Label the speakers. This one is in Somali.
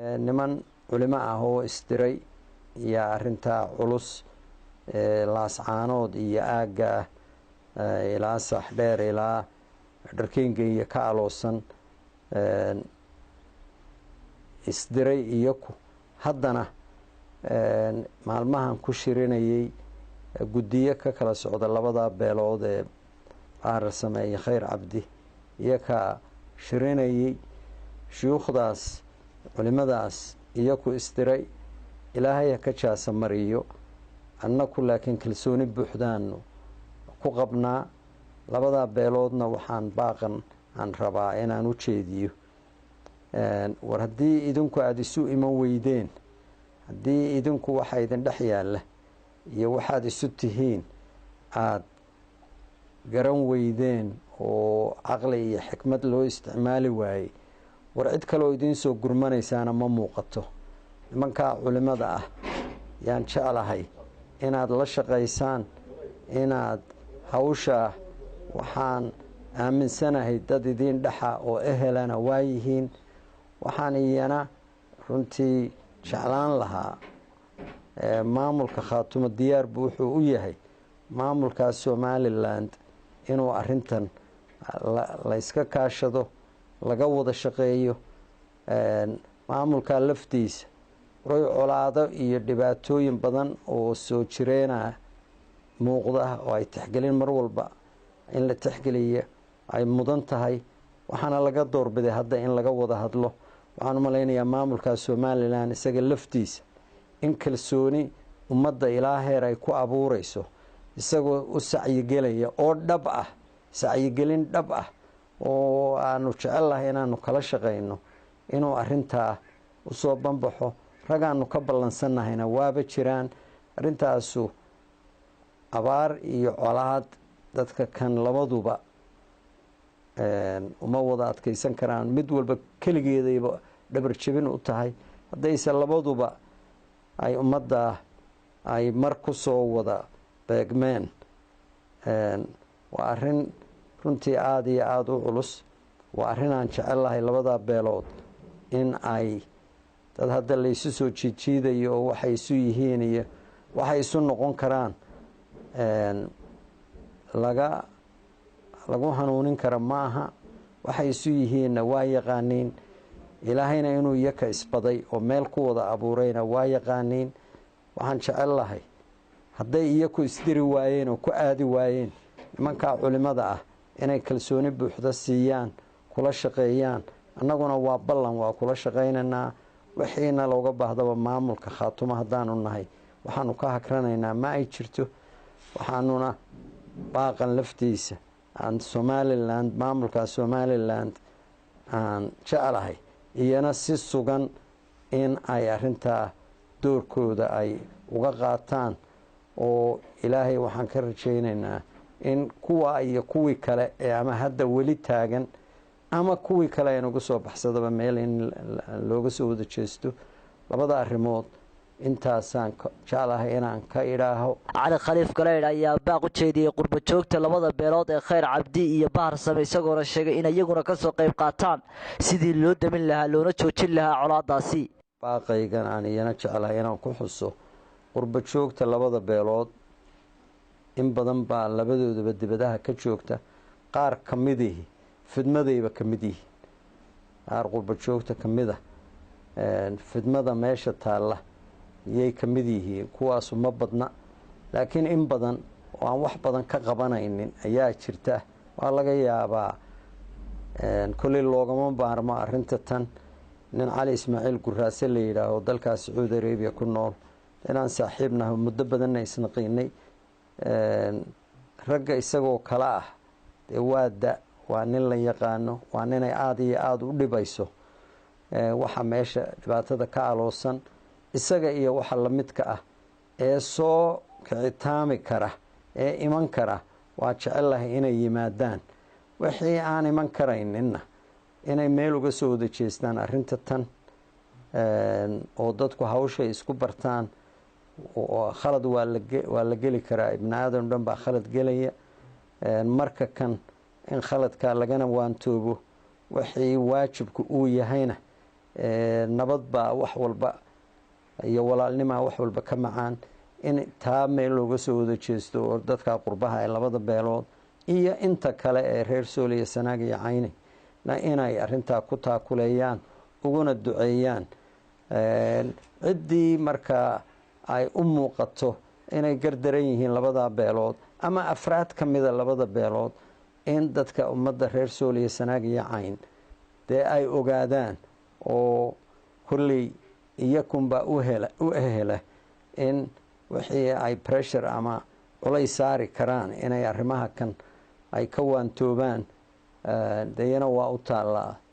Speaker 1: Niman culimo ah oo isdiray iyo arrintaa culus, Laascaanood iyo aagga ilaa Saaxdheer ilaa Dharkeenga iyo ka aloosan isdiray, iyaku haddana maalmahan ku shirinayay guddiyo ka kala socda labadaa beelood ee Baararsame iyo Khayr Cabdi, iyo ka shirinayay shuyuukhdaas culimadaas iyaku isdiray. Ilaahay ha ka jaasa mariyo, annaku laakiin kalsooni buuxdaanu ku qabnaa. Labadaa beeloodna waxaan baaqan aan rabaa inaan u jeediyo: war haddii idinku aada isu iman weydeen, haddii idinku waxa idin dhex yaalla iyo waxaad isu tihiin aada garan weydeen oo caqli iyo xikmad loo isticmaali waayey, war cid kaleoo idiin soo gurmanaysaana ma muuqato. Nimankaa culimada ah yaan jeclahay inaad la shaqaysaan, inaad hawshaa, waxaan aaminsanahay dad idiin dhexa oo ehelana waa yihiin. Waxaan iyana runtii jeclaan lahaa, maamulka Khaatumo diyaar buu wuxuu u yahay maamulkaa Somaliland inuu arintan la yska kaashado, laga wada shaqeeyo. Maamulkaa laftiisa waray colaado iyo dhibaatooyin badan oo soo jireena muuqda oo ay tixgelin mar walba in la tixgeliya ay mudan tahay, waxaana laga doorbiday hadda in laga wada hadlo. Waxaan u malaynayaa maamulka Somaliland isaga laftiisa in kalsooni ummadda ilaa heer ay ku abuureyso, isagoo u sacyigelaya oo dhab ah, sacyigelin dhab ah oo aanu jecellahay inaanu kala shaqayno, inuu arintaa usoo banbaxo. Ragaanu ka ballansannahayna waaba jiraan. Arrintaasu abaar iyo colaad dadka kan labaduba uma wada adkeysan karaan, mid walba keligeedayba dhabar jebin u tahay. Haddayse labaduba ay ummadda ay mar ku soo wada beegmeen, waa arrin runtii aada iyo aada u culus. Waa arrin aan jecellahay labadaa beelood in ay dad hadda laysu soo jiijiidayo oo waxay isu yihiin iyo waxay isu noqon karaan laga lagu hanuunin kara ma aha. Waxay isu yihiinna waa yaqaaniin, Ilaahayna inuu iyaka isbaday oo meel ku wada abuurayna waa yaqaaniin. Waxaan jecel lahay hadday iyaku isdiri waayeen oo ku aadi waayeen, nimankaa culimada ah inay kalsooni buuxda siiyaan, kula shaqeeyaan. Annaguna waa ballan, waa kula shaqaynaynaa wixiina looga baahdaba. Maamulka Khaatumo haddaanu nahay, waxaanu ka hagranaynaa ma ay jirto. Waxaanuna baaqan laftiisa aan Somaliland, maamulka Somaliland aan jeclahay iyana si sugan in ay arintaa doorkooda ay uga qaataan, oo Ilaahay waxaan ka rajaynaynaa in kuwa iyo kuwii kale ee ama hadda weli taagan ama kuwii kale aynagu soo baxsadaba meel in looga soo wada jeesto. Labada arrimood intaasaan jeclahay inaan ka idhaaho.
Speaker 2: Cali Khaliif Galeydh ayaa baaq u jeediyey qurba joogta labada beelood ee Khayr Cabdi iyo Baharsame, isagoona sheegay in iyaguna kasoo qayb qaataan sidii loo damin lahaa loona joojin lahaa colaadaasi.
Speaker 1: Baaqaygan aan iyana jeclahay inaan ku xuso qurba joogta labada beelood, in badan baa labadoodaba dibadaha ka joogta, qaar ka midihi fidmadayba ka mid yihiin. Qaar qurba joogta ka mid a fidmada meesha taalla yay ka mid yihiin. Kuwaasu ma badna, laakiin in badan oo aan wax badan ka qabanaynin ayaa jirta. Waa laga yaabaa, kolley loogama baarmo arrinta tan. Nin Cali Ismaaciil Guraase la yidhaaho, dalkaas Sacuudi Arabiya ku nool, inaan saaxiibnahay muddo badanna isnaqiinay, ragga isagoo kale ah dee waa da, waa nin la yaqaano, waa ninay aada iyo aada u dhibayso waxa meesha dhibaatada ka aloosan. Isaga iyo waxa lamidka ah ee soo kicitaami kara ee iman kara waa jecellahay inay yimaadaan. Wixii aan iman karayninna inay meel uga soo wada jeestaan arrinta tan, oo dadku hawshay isku bartaan. Khalad waa la geli karaa, ibni aadam dhan baa khalad gelaya. Marka kan in khaladkaa lagana waantoobo, wixii waajibka uu yahayna Nabad baa wax walba iyo walaalnimaa wax walba ka macaan. In taa meel looga soo wada jeesto oo dadka qurbaha ee labada beelood iyo inta kale ee reer Sool iyo Sanaag iyo Cayne na inay arintaa ku taakuleeyaan, uguna duceeyaan. Ciddii markaa ay u muuqato inay gardaran yihiin labadaa beelood ama afraad ka mida labada beelood, in dadka ummadda reer Sool iyo Sanaag iyo Cayn dee ay ogaadaan oo kolley iyakunbaa u ehela in wixii ay pressure ama culays saari karaan inay arrimaha kan ay ka waantoobaan. Deyana waa u taallaa.